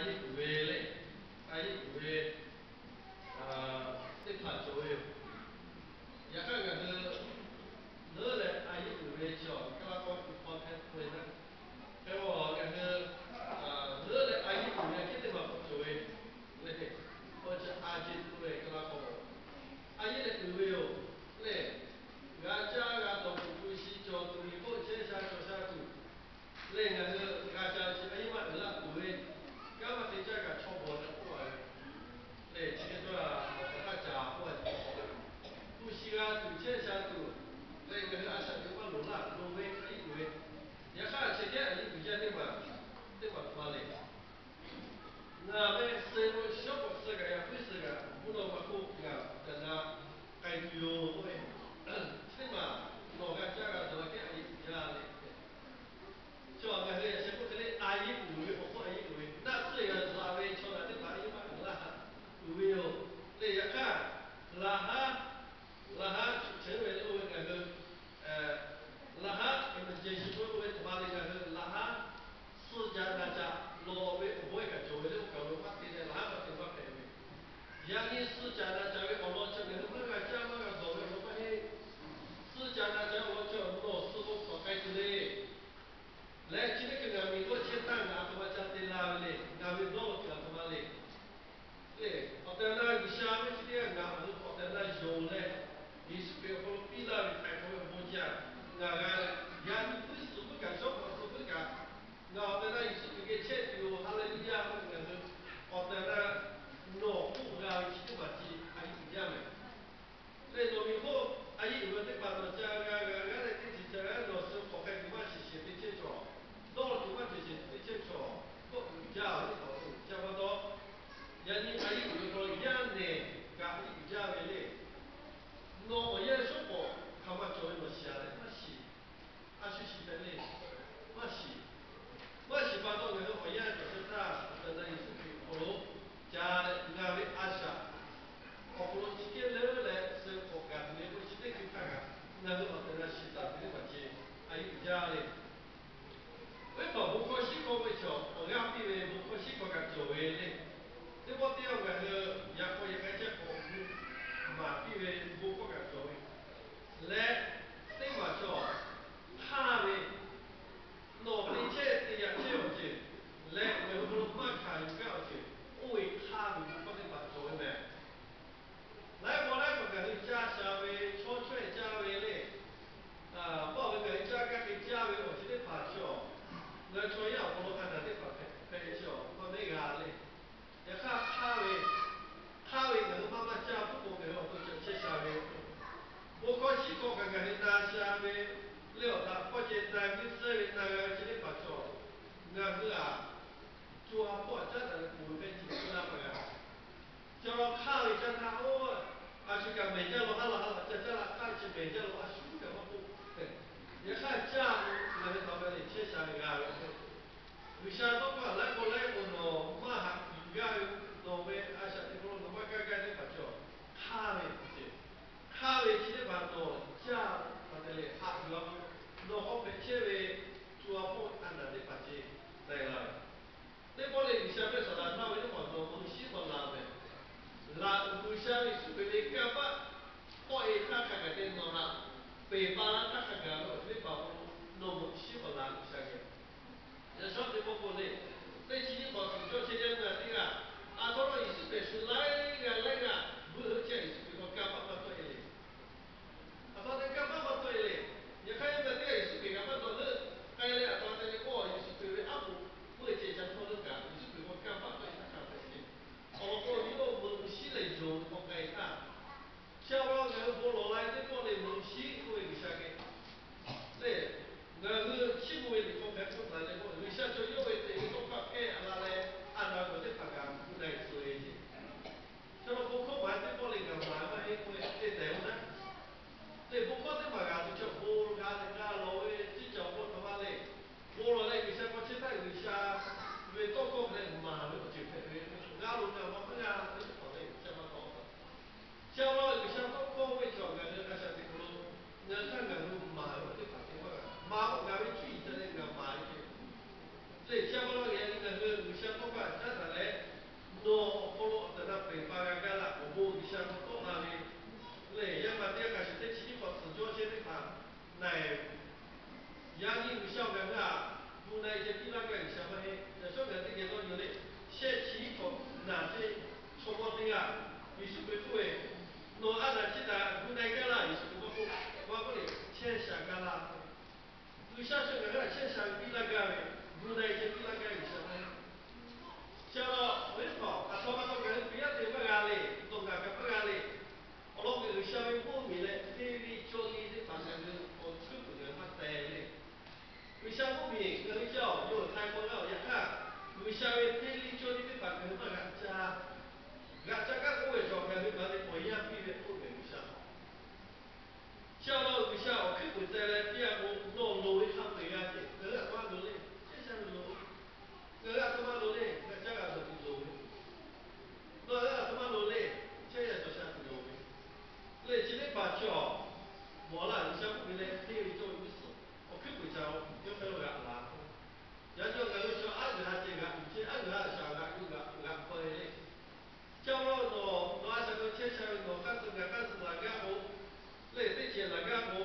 yehˇ uiˍ ve le, a yehˇ uiˍ ve teˇ hpaˍ cawˬ ve yoˬ. Yaꞈ hk'aˇ ngaˬ hui leuˉ leh a yehˇ uiˍ ve chi awˬ kaˇ laˇ k'aw tuˬ hk'aw hpehꞈ ve naˆ. Hk'e k'o ngaˬ hui leuˉ leh a yehˇ uiˍ ve hk'e teˇ hpaˍ k'awꞈ cawˬ ve le. Awˬ chi a ceh tuˬ ve kaˇ laˇ k'aw, a yehˇ leh uiˍ ve yoˬ le. G'a caˇ g'a dawˬ tuˬ, hpu shi cawˬ tuˬ, liꞈ hk'oˆ chehˇ sha cawˬ sha tuˬ, lehˬ ngaˬ hui g'a ca chi a yehˇ maˇ uiˍ laˇ tuˬ ve, kanˉ maˇ te caˇ kaꞈ chaw bawˬ leh k'oˆ a ve, lehˬ chi hk'e cawˇ a, awˬ hk'aˇ caˍ k'oˆ a ve, hpu shi g'a tuˬ chehˇ sha tuˬ, lehˬ ngaˬ hui a shaꞈ teꞈ maˇ loˍ laˇ loˍ ve a yehˇ uiˍ ve. Yaꞈ hk'aˇ chi hk'e a yehˇ uiˍ jaˇ teˇ hpaˍ, teˇ hpaˍ hk'aˬ ma le. Ngaˬ ve suh lo shawˉ k'awꞈ suh kaꞈ, yaꞈ puiˉ suh kaꞈ, mvuhˇ naw ma hk'oˆ ngaˬ awˬ tehˬ na k'ai tuˬ yoˬ k'oˆ ve, chi teˇ hpaˍ nawˬ g'a caˇ g'a dawˬ kehˉ a yehˇ uiˍ jaˇ le. Chaw ngaˬ hui yaꞈ sheh k'oˆ hk'e le, a yehˇ uiˍ ve awˬ hk'oˆ a yehˇ uiˍ ve naˆ tcuhˇ g'a zuhꞈ ve chaw naˬ teˇ hpaˍ a yehˇ maˇ uiˍ laˇ, uiˍ ve yoˬ. Lehˬ yaꞈ hk'aˇ, laˬ haˉ, laˬ haˉ chi chehˇ ve le oˇ ve ngaˬ hui laˬ haˉ eˍmeˍjeˍ shiˍ k'oˆ ve teˇ hpaˍ le ngaˬ hui laˬ haˉ suh caꞈ naˬ caꞈ lawˬ ve awˬ bon kaꞈ cawˬ ve le, oˇ kaˬ lo maˇ te leh laˬ haˉ maˇ te maˇ hpehꞈ ve. Yaꞈ nyi suh caꞈ naˬ caꞈ ve awˬ lawn chi ngaˬ hui maˇ g'a caˇ maˇ g'a dawˬ ve awˬ lawn maˇ heˆ. Suh caꞈ naˬ caꞈ ve awˬ lawn chi awˬ hk'aw lo suh k'o hk'awꞈ k'ai tuˬ le. Leh chi teˇ hkui ngaˬ miˬ g'awˇ chehˇ htaˇ ngaˬ aˬ htoꞈ ma ca te la ve le, ngaˬ ve dawˇ law tuˬ aˬ htoꞈ ma le. Lehˬ, awˬ tehˬ awˬ na G'uiˬsha ve chi teˇ g'aˇ ngaˬ awˬ hk'aw lo awˬ tehˬ awˬ na yonˍ leh, Yeˍsuˆ Hkriꞈ awˬ hk'aw lo piˇ laˇ ve htaiˍ hk'awꞈ ve awˬ bon jaˇ, ngaˬ g'a leh, yaꞈ nyi puiˉ suhˍ puiˉ kaꞈ, shawˉ k'awꞈ suhˍ puiˉ kaꞈ, ngaˬ awˬ tehˬ awˬ na Yeˍsuˆ Hkriꞈ geh chehˇ tuˬ yoˬ, Haˍleˍluˆyaˇ k'oˆ ve ngaˬ hui awˬ tehˬ awˬ na nawˬ k'oˆ g'a ve chi teˇ hpaˍ chi a yehˇ uiˍ jaˇ mehˍ. Lehˬ, nawˬ miˬ hk'oˆ a yehˇ uiˍ ve teˇ hpaˍ nawˬ ca g'a g'a g'aˇ leh teˇ ceuˬ ca g'a, nawˬ suh hk'awꞈ k'ai tuˬ maˇ shiˍ shiˍ teˇ chehˇ cawˬ, dawˇ tuˬ maˇ ceuˬ shiˍ teˇ chehˇ cawˬ, kawˆ uiˍ jaˇ ve teˇ hpaˍ uiˍ jaˇ pa taw, yaꞈ nyi a yehˇ uiˍ ve hk'aw lo yaˇ nehˬ kaꞈ a yehˇ uiˍ jaˇ ve le. Nawˬ awˬ yanˇ shawˉ k'awꞈ hk'aˬ ma cawˬ ve nawˬ shiˍ a leh maˇ shiˍ. A shu shiˍ hpehꞈ le. Maˇ shiˍ. Maˇ shiˍ pa taw ngaˬ hui awˬ yanˇ cawˬ shehˍ htaˇ, awˬ tehˬ awˬ na Yeˍsuˆ Hkriꞈ awˬ hk'aw lo ca leh ngaˬ ve a shaꞈ awˬ hk'aw lo chi kehˉ leuˉ leh suh k'awꞈ gaˬ tuˬ ve k'o, chi teˇ hkui htaˇ kaꞈ ngaˬ hui awˬ tehˬ awˬ na shiˍ taˍ tuˬ teˇ hpaˍ ceh a yehˇ uiˍ jaˇ le. Oˇ hpaˍ bon hkawˇ shiˉ hkawˇ ve chaw awˬ g'aˇ piˇ ve bon hkawˇ shiˉ hkawˇ kaꞈ cawˬ ve le. Teˇ pawˆ teˇ yanˇ ngaˬ hui yaꞈ k'aw yaꞈ k'ai chehˇ k'awꞈ maˍ piˇ ve bon hkawˇ kaꞈ cawˬ ve leh, teˇ maˬ chaw hk'aˇ ve nawˬ te chehˇ te yaꞈ chehˇ awˬ ceuˬ leh ngaˬ hui hk'aw lo maˇ hkanˍ yuˬ gaˇ awˬ ceuˬ, oˇ ve hk'aˇ ve bon hkawˇ teˇ hpaˍ cawˬ ve mehˍ. Laiˉ pawˆ laiˉ pawˆ ngaˬ hui caˇ sha ve, chaw chaweh caˇ ve le. Pawˆ ve ngaˬ hui caˇ gaˇ hk'e caˇ ve awˬ ceuˬ teˇ hpaˍ chaw, ngaˬ hui chaw yaˇ awˬ hk'aw lo a naˬ teˇ hpaˍ hpehꞈ hpehꞈ ve chaw maˇ mehˉ g'a le. Yaꞈ hk'aˇ hk'aˇ ve, hk'aˇ ve ngaˬ hui maˇ maˇ caˇ puiˉ k'o, ngaˬ hui awˬ to cawˬ chehˇ sha ve bon hkawˇ shiˉ hkawˇ kaꞈ ngaˬ hui na sha ve le. Awˬ htaꞈ hpawˇ ceh na g'uiˇ suhˉ ve na g'a ve chi teˇ hpaˍ chaw, ngaˬ hui aꞈ co ha hpawˇ caˉ daꞈ ve poˬ ve hpehˇ nyi hpehˇ laˇ pa g'a. Chaw hk'aˇ ve caˇ htaˇ, oˇ, a shu kaꞈ mehˬ jaˇ law, ha la ha la caˇ caˇ la hk'aˇ chi mehˬ jaˇ law, a shu kaꞈ maˇ k'oˆ. Yaꞈ hk'aˇ caˇ ve ngaˬ hui htaꞈ g'a leh chehˇ sha ve g'a ve. G'uiˬsha tawˇ hkawˇ laiˉ pawˆ laiˉ pawˆ nawˬ maˇ haꞈ yuˬ gaˇ ve, nawˬ ve a shaꞈ teꞈ hk'aw lo nawˬ maˇ kaˇ gaˇ teˇ hpaˍ chaw, hk'aˇ ve awˬ ceuˬ, hk'aˇ ve chi teˇ hpaˍ nawˬ caˇ pa taw leh haꞈ yuˬ a k'o, nawˬ hk'aw hpehꞈ chehˇ ve co ha hpawˇ a naˬ teˇ hpaˍ ceh na g'a ve. Teˇ pawˆ lehˬ, G'uiˬsha mehˆ saˍ laꞈ htaˇ ve teˇ hpaˍ nawˬ meuˇ shiˉ hpaˍ la mehˍ. Laꞈ G'uiˬsha ve Yeˍsuˆ Hkriꞈ ve kanˇ paˆ tawˆ e htaˇ hk'a gaˬ te nawˬ haꞈ peˬ pa laˇ htaˇ hk'a gaˬ ve awˬ ceuˬ teˇ hpaˍ k'o, nawˬ meuˇ shiˉ paˍ la G'uiˬsha geh. Yaꞈ shawˉ teˇ pawˆ k'o le, teˇ chi nyiˇ hk'awꞈ tuˬ cawˇ chehˇ yaˇ ngaˬ teˇ g'aˇ, a htoꞈ ma Yeˍsuˆ Hkriꞈ shu laiˉ g'aˇ laiˉ g'aˇ vuiˬ heuˆ chehˇ Yeˍsuˆ Hkriꞈ hk'aw kanˇ paˆ maˇ tawˆ e le. A htoꞈ ma te kanˇ paˆ maˇ tawˆ e le. Yaꞈ hk'aˇ yaˇ ngaˬ teˇ g'aˇ Yeˍsuˆ Hkriꞈ kaꞈ maˇ dawˬ leuˆ k'ai leh, a htoꞈ ma te le k'o, Yeˍsuˆ Hkriꞈ ve aˉ poꞈ vuiˬ G'uiˬsha ve hteˇ liˇ cawˇ liˇ teˇ hpaˍ ngaˬ hui maˇ g'aꞈ caˇ. G'aꞈ caˇ kaˉ k'oˆ ve cawˬ, ngaˬ hui gaˬ ve awˬ yanˇ piˇ ve k'oˆ ve G'uiˬsha. Chi awˬ lawn G'uiˬsha awˬ hkuiˉ puiˍ teh leh piˇ a k'o, nawˬ loˍ ve hk'a peu-eˬ g'a ceh, ngaˬ hui aˬ htoꞈ ma loˍ le, chehˇ sha ve loˍ. Ngaˬ hui aˬ htoꞈ ma loˍ le, g'aꞈ caˇ g'a tuˬ loˍ ve. Nawˬ hui aˬ htoꞈ ma loˍ le, chehˇ yaꞈ cawˬ sha tuˬ loˍ ve. Leh chi teˇ hpaˍ chaw mawˬ laˇ G'uiˬsha k'oˆ ve leh hteˇ ve cawˇ ve g'uˇ suhˍ awˬ hkuiˉ puiˍ ca-o, yawˇ hk'e lo g'aꞈ la k'o, yaꞈ cawˬ ngaˬ hui chaw aˉ g'uiˬ ha ceh g'aꞈ yuˬ chehˇ, aˉ g'uiˬ ha shaˍ g'aꞈ yuˬ g'aꞈ g'aꞈ peu-eˬ le. Ca-o, nawˬ nawˬ a shaꞈ k'o chehˇ sha ve, nawˬ hk'aˇ suh ngaˬ hk'aˇ suh laˬ gaˇ k'o, leh teˇ ceuˬ laˬ gaˇ k'o,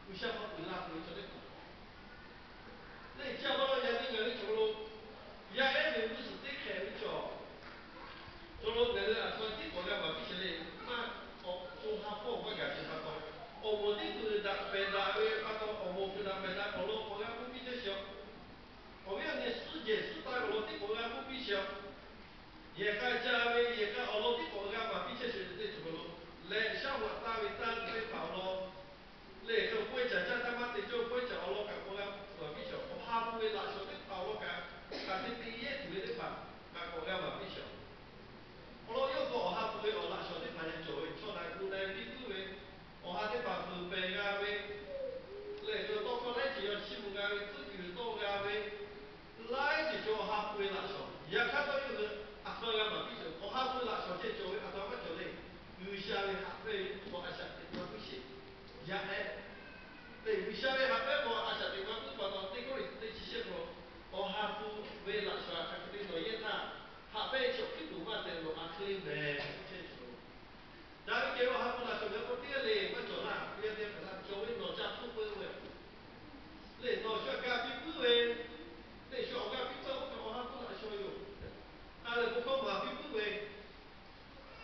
G'uiˬsha hk'aw uiˍ la peuˬ ve chaw teˇ hpaˍ, lehˬ chi a pa taw yaꞈ nyi ngaˬ hui chaw lo yaˇ ehˉ ve g'uˇ suhˍ teˇ hkeh ve chaw, chaw lo ngaˬ hui aˬ htoꞈ ma tiˉ k'awꞈ g'a maˍ piˇ sheˍ le. Maˇ k'awꞈ co ha hpawˇ maˇ gaˬ sheˍ pa taw, awˬ moˍ teˇ hpaˍ daꞈ pehˬ daꞈ ve pa taw, awˬ moˍ hpaˍ daꞈ pehˬ daꞈ k'awꞈ lo k'awꞈ g'a k'oˆ piˇ chehˇ sheˍ. Awˬ viˉ awˬ nyi suhˉ jehˬ suhˉ taˇ ve awˬ lawn tiˉ k'awꞈ g'a k'oˆ piˇ sheˍ. Yehˬ k'a ca ve yehˬ k'a awˬ lawn tiˉ k'awꞈ g'a maˍ piˇ chehˇ sheˍ le. Teˇ ceuˬ lo lehˬ, shaˉ hoꞈ taˇ ve tanˇ teˇ hpaˍ awˬ lawn lehˬ, hk'e pawehˇ caˍ caˇ taˇ maˇ te cawˇ pawehˇ caˍ awˬ lawn kaꞈ k'awꞈ g'a maˍ piˇ sheˍ. Awˬ ha hpu ve laꞈ shawnˍ teˇ hpaˍ awˬ lawn kaꞈ, hk'aˬ hk'e te yehˇ tuˬ ve teˇ hpaˍ kaꞈ k'awꞈ g'a maˍ piˇ sheˍ. Awˬ lawn yawˇ k'o, awˬ ha hpu ve awˬ laꞈ shawnˍ teˇ hpaˍ yaꞈ cawˬ ve chaw na gu na piˇ puiˉ ve, awˬ ha teˇ hpaˍ fuiˍ pehˬ g'a ve, lehˬ tawˇ hkawˇ laiˉ ceuˬ yaw chiˇ mvuh g'a ve, tcuhˉ kuiˬ tawˆ g'a ve, laiˉ ceuˬ cawˬ awˬ ha hpu ve laꞈ shawnˍ. Yaꞈ hk'aˇ tawˇ yawˇ hui aˬ htoꞈ ma g'a maˍ piˇ sheˍ. Awˬ ha hpu laꞈ shawnˍ ceh cawˬ ve aˬ htoꞈ ma maˇ cawˬ le. G'uiˬsha ve haꞈ pehnˇ ve a shaꞈ teꞈ ma puiˉ sheˍ. Yaˇ ehˉ lehˬ, G'uiˬsha ve haꞈ pehnˇ ve a shaꞈ teꞈ ma puiˉ pa taw, teˇ kawˇ le teˇ chi shehˆ k'o, awˬ ha hpu ve laꞈ shawnˍ hk'aˬ hk'e te nawˬ yehˇ htaˇ, haꞈ pehnˇ chi awˬ hkiˉ puˍ maˇ te lo a hk'e le mehˍ chehˇ cawˬ. Daꞈ ve kehˬ ve awˬ ha hpu laꞈ shawnˍ g'a k'o teˇ g'aˇ le maˇ cawˬ laˇ. Teˇ g'aˇ teˇ g'aˇ hpehꞈ la cawˬ ve nawˬ ca hpuˇ peuˬ ve lehˬ, nawˬ shu g'a piˇ puiˉ ve, lehˬ shu awˬ g'a piˇ puiˉ ve awˬ ha hpu laꞈ shawnˍ yoˬ. A lehˬ, bon hkawˇ maˍ piˇ puiˉ ve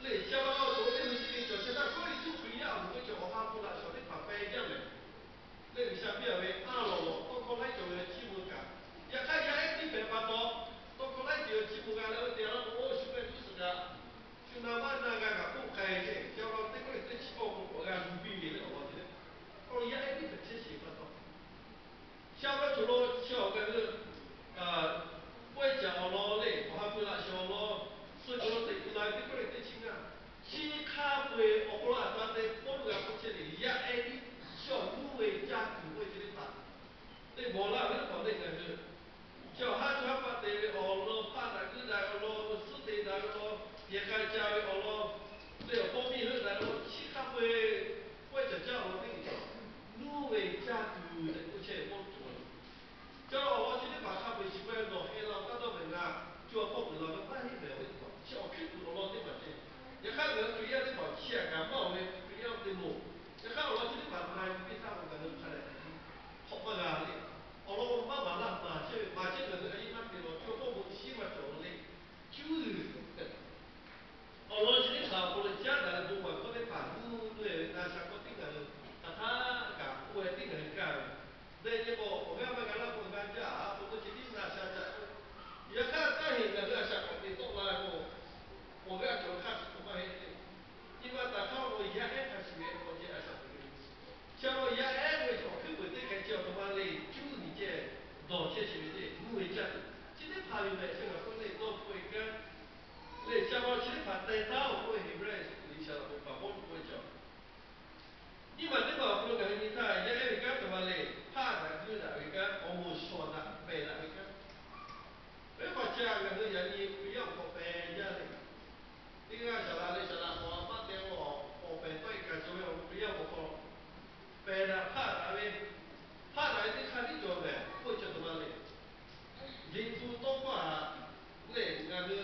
lehˬ, chi a pa taw cawˬ ve teˇ hui chi hk'e cawˬ chehˇ htaˇ, Kawˇrenˍhtuˆ Hkriꞈ yaˇ awˬ moˍ ve cawˬ awˬ ha hpu laꞈ shawnˍ teˇ hpaˍ pehˬ jaˇ mehˍ. Lehˬ, G'uiˬsha piˇ a ve a lawˬ lawˬ tawˇ hkawˇ laiˉ ceuˬ ve chiˇ mvuh kaꞈ, yaꞈ hk'aˇ yaˇ ehˉ tiˉ hpehꞈ pa taw, tawˇ hkawˇ laiˉ ceuˬ ve chiˇ mvuh g'a leh oˇ te a laˇ k'o, oˇ shu pehˇ tuˉ suhˍ kaꞈ, shu na maˇ na g'a kaꞈ k'oˆ k'ai ve, chi a pa taw teˇ hkawˇ teˇ chi hkawˇ k'o k'awꞈ g'a yuˬ piˇ ve leh awˬ lawn te leh, awˬ yaˇ ehˉ tiˉ hpehꞈ chehˇ sheˍ pa taw, chi a pa taw cawˬ lo chi awˬ gaˬ hui pawehˇ caˍ awˬ lawn lehˬ, awˬ ha hpu laꞈ shawnˍ awˬ lawn suh cawˬ lo teꞈ tu la ve teˇ hkawˇ le teˇ chi ngaˇ, chi hk'a peu-eˬ awˬ hk'aw lo aˬ htoꞈ ma te Pawˇluꞈ g'a k'oˆ chehˇ le. Yaˇ ehˉ tiˉ chi awˬ nuˇ ve caˇ tuˬ k'oˆ ve chi teˇ hpaˍ, teˇ bawˬ laˇ ve teˇ hpaˍ lehˬ ngaˬ hui chi awˬ ha chaw haˉ paˆ te ve awˬ lawn, hpaˆ daꞈ guiˇ daꞈ ve awˬ lawn, suhˉ te daꞈ ve awˬ lawn, yehˬ k'a ca ve awˬ lawn, lehˬ awˬ hpawˇ miˇ heuˆ daꞈ ve awˬ lawn, chi hk'a peu-eˬ pawehˇ caˍ caˇ awˬ lawn teˇ hpaˍ, nuˇ ve caˇ tuˬ tehꞈ k'oˆ chehˇ ve Pawˇluꞈ cawˬ. Chi awˬ lawn chi teˇ hpaˍ hk'a peu-eˬ chi pawehˇ nawˬ heh la taˇ dawˇ mehˍ g'a, co awˬ hpawˇ kuiˬ la ve maˇ heˆ mehˍ ve teˇ hpaˍ, chi awˬ hkiˉ kuiˬ awˬ lawn teˇ hpaˍ ceh. Yaꞈ hk'aˇ ngaˬ hui Hkriꞈ yaˇ teˇ hpaˍ chi aꞈ kaꞈ maˇ oˬ ve Hkriꞈ yaˇ te moˍ. Yaꞈ hk'aˇ awˬ lawn chi teˇ hpaˍ na yuˬ piˇ htaˇ k'o ngaˬ hui hk'a dehꞈ hk'awꞈ maˇ g'a le. Awˬ lawn maˇ maˍ laˇ maˍ chehˇ ve, maˍ chehˇ ngaˬ hui a yeˇ maˇ te lawˬ, co awˬ hpawˇ bon shiˉ maˇ cawˬ le. Cuˇ awˬ lawn chi teˇ hpaˍ awˬ hk'aw lo caˉ daꞈ leh bon maˍ hkawˇ teˇ hpaˍ nuˇ nuˇ-e ve na sha hkawˇ tiˉ ngaˬ hui hk'aˬ htaˇ kaꞈ k'oˆ ve tiˉ ngaˬ hui gaˇ ve. Lehˬ nyi k'o, awˬ g'aˇ maˇ g'a laˇ k'o g'a jaˇ, a k'o k'oˆ chi tiˉ na sha jaˇ. Yaꞈ hk'aˇ taˇ heˍ ngaˬ hui a shaꞈ k'awꞈ te tawˆ la k'o, awˬ g'aˇ cawˬ hk'aˇ suh k'awꞈ maˇ heˆ le. Nyi ma taˍ hk'aˇ k'o yaˇ ehˉ hk'a shuˍ ve awˬ ceh a shaꞈ teꞈ ve. Chi a lo yaˇ ehˉ ve awˬ hkuiˉ puiˍ teˇ hkeh chi awˬ htoꞈ ma le, cuˇ nyi ceh dawˬ chehˇ sheˍ ve le, nuˇ ve caˇ tuˬ chi teˇ hpaˍ ve mehˍ chi ngaˬ k'oˆ le dawˇ hpfuhˆ-e kanˉ. Lehˬ chi a pa chi teˇ hpaˍ teh taˉ awˬ k'oˆ ve Heˍbrehˇ G'uiˬsha laꞈ k'o paˍ Pawˇluꞈ k'oˆ ve cawˬ. Nyiˇ maˬ teˇ maˬ awˬ hk'aw lo ngaˬ hui nyi htaˇ, yaˇ ehˉ ve kanˉ htoꞈ ma le, hpaˆ daꞈ guiˇ daꞈ ve kanˉ, awˬ moˍ shawˍ daꞈ pehˬ daꞈ ve kanˉ. Venˇ hpaˍ chi a ngaˬ hui yaꞈ nyi Hkriꞈ yaˇ awˬ hk'aw pehˬ jaˇ le. Teˇ g'aˇ shaˍ laꞈ leh shaˍ laꞈ k'awꞈ a maˇ teh k'o, awˬ pehˬ tawˆ-e kaꞈ cawˬ ve awˬ Hkriꞈ yaˇ awˬ hk'aw pehˬ daꞈ hpaˆ daꞈ ve, hpaˆ daꞈ ve teˇ hk'aˇ tiˉ cawˬ mehˍ k'oˆ ve chi a htoꞈ ma le. Liꞈ hpu tawˇ hkawˇ htaꞈ lehˬ ngaˬ hui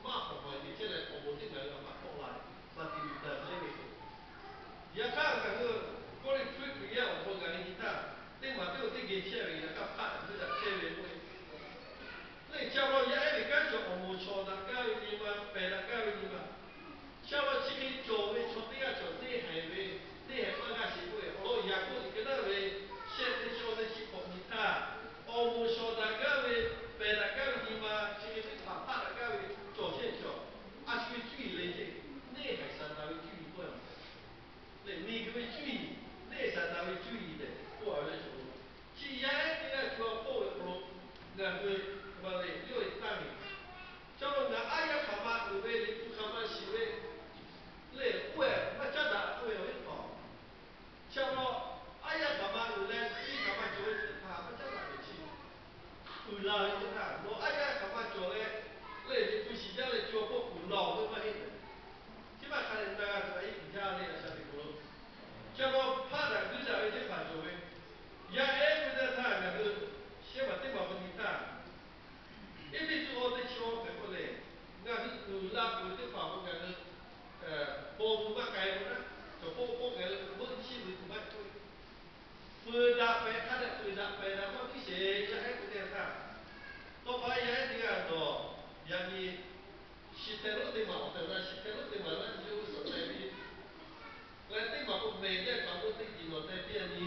maˇ hawˍ maˍ nyi chehˇ leh awˬ moˍ teˇ ngaˬ hui a maˇ tawˆ la ve, Martin Luther lehˬ ve k'o, yaꞈ hk'aˇ ngaˬ hui Kawˇrenˍhtuˆ Peuˬ daꞈ pehˍ hk'a dehꞈ peuˬ daꞈ pehˍ daꞈ k'awꞈ piˇ sheˍ, yaˇ ehˉ k'oˆ teˇ htaˇ. Tawˇ pa yaˇ ehˉ teˇ g'aˇ dawˬ, yaꞈ nyi shi hteh lonˉ teˇ maˬ awˬ tehˬ na, shi hteh lonˉ teˇ maˬ laˇ yawˇ hui suhˍ teh piˇ. Leh teˇ maˬ k'o mehˬ jaˇ kaꞈ k'oˆ teˇ tiꞈ nawˬ teh piˇ a nyi.